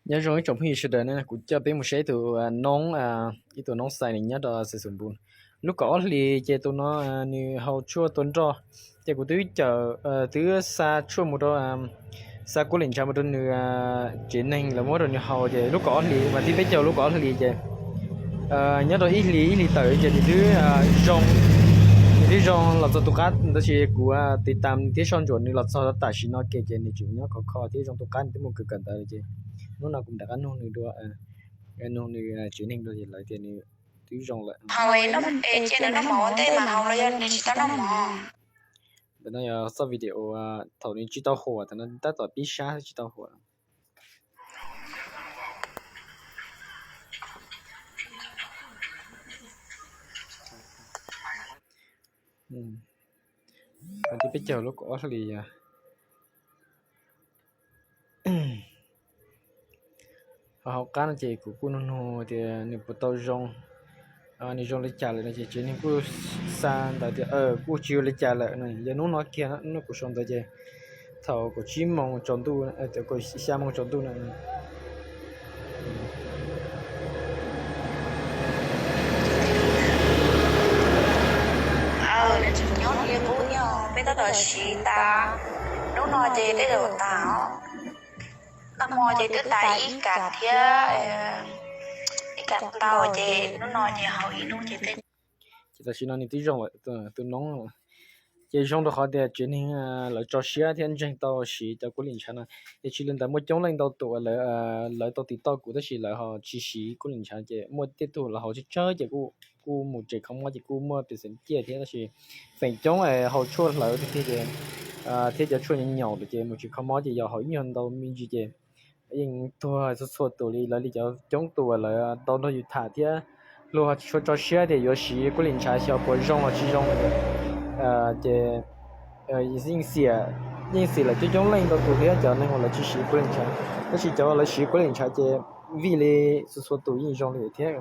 Nyob zoo ib tsoom phooj ywg sawv daws, kuv coj peb mus saib ib tug noob, ib tug noob xais nws nyob rau Xais Xus Npus. Lub kaum ob hlis ces tus no nws haus tshuaj tua nroj, ces kuv twb cawm, twb xa tshuaj mus rau, xa kuab lim ntshav mus rau nws tsev neeg lawv muab rau nws haus, ces lub kaum ob hlis mas thib peb caug lub kaum ob hlis ces nyob rau ib hlis ib hlis tawm ces nws twb zoo, nws twb zoo los txog tus qab, tab sis kuv tiv tam thiab soj ntsuam nws los txog tam sim no ke ces nws tseem nyob khov kho thiab zoo tus qab nws twb mus kawm kawm ntawv lawm ces hnub no kuv rov qab nug nws dua, nug nws tsev neeg dua ces lawv tias nws twb zoo lawm. Ntawm no yog txoj video thaum nws tsis tau huam, thaum no tab tom pib sab tsis tau huam. Thib peb caug lub kaum ob hlis yog ho hauv qab no ces kuv kuj nug nug tias nws puas tau zoo, nws zoo li cas lawm no ces tsev neeg kuj xa ntawd tias kuj tsis ua li cas lawm no. Yog hnub no kiag no kuv sau ntawd ces thaum kaum tsib moos tsaus ntuj, kaum xya moos tsaus ntuj no. Nyob li qub nyob peb tab tom siv tas, hnub no ces tej zaum tas os. Nag hmo ces twb tas ib kas thiab, ib kas ntau ces hnub no ces haus ib hnub ces tej. Ces tam sim no nws twb zoo lawm tus noob. Ces zoo rau qhov tias tsev neeg lawv tso siab thiab ntseeg tau siv cov kuab lim ntshav no. Ces tsis li ntawd muaj coob leej ntau tus uas lawv, lawv tau tim toj kuv tab sis lawv ho tsis siv kuab lim ntshav ces muaj tej tug lawv haus tsawg tsawg ces kuj, kuj mus tsev kho mob ces kuj muaj pes xeem ciaj thiab tab sis feem coob haus tshuaj hlawv tiag tiag ces thiab cov tshuaj nyaum nyaum lawm ces mus tsev kho mob ces yog haus ib nyuag ntau me ntsis ces yeej tuag txhua txhua tus li. Lawv li cov coob tus uas lawv tau nrog yus tham thiab luag tsis tshua tso siab tias yuav siv kuab lim ntshav xyov puas zoo los tsis zoo ces yeej xiam, yeej xiam lawm coob coob leej ntau tus thiab cov neeg uas lawv tsis siv kuab lim ntshav. Tab sis cov lawv siv kuab lim ntshav ces vim li txhua txhua tus yeej zoo li thiab.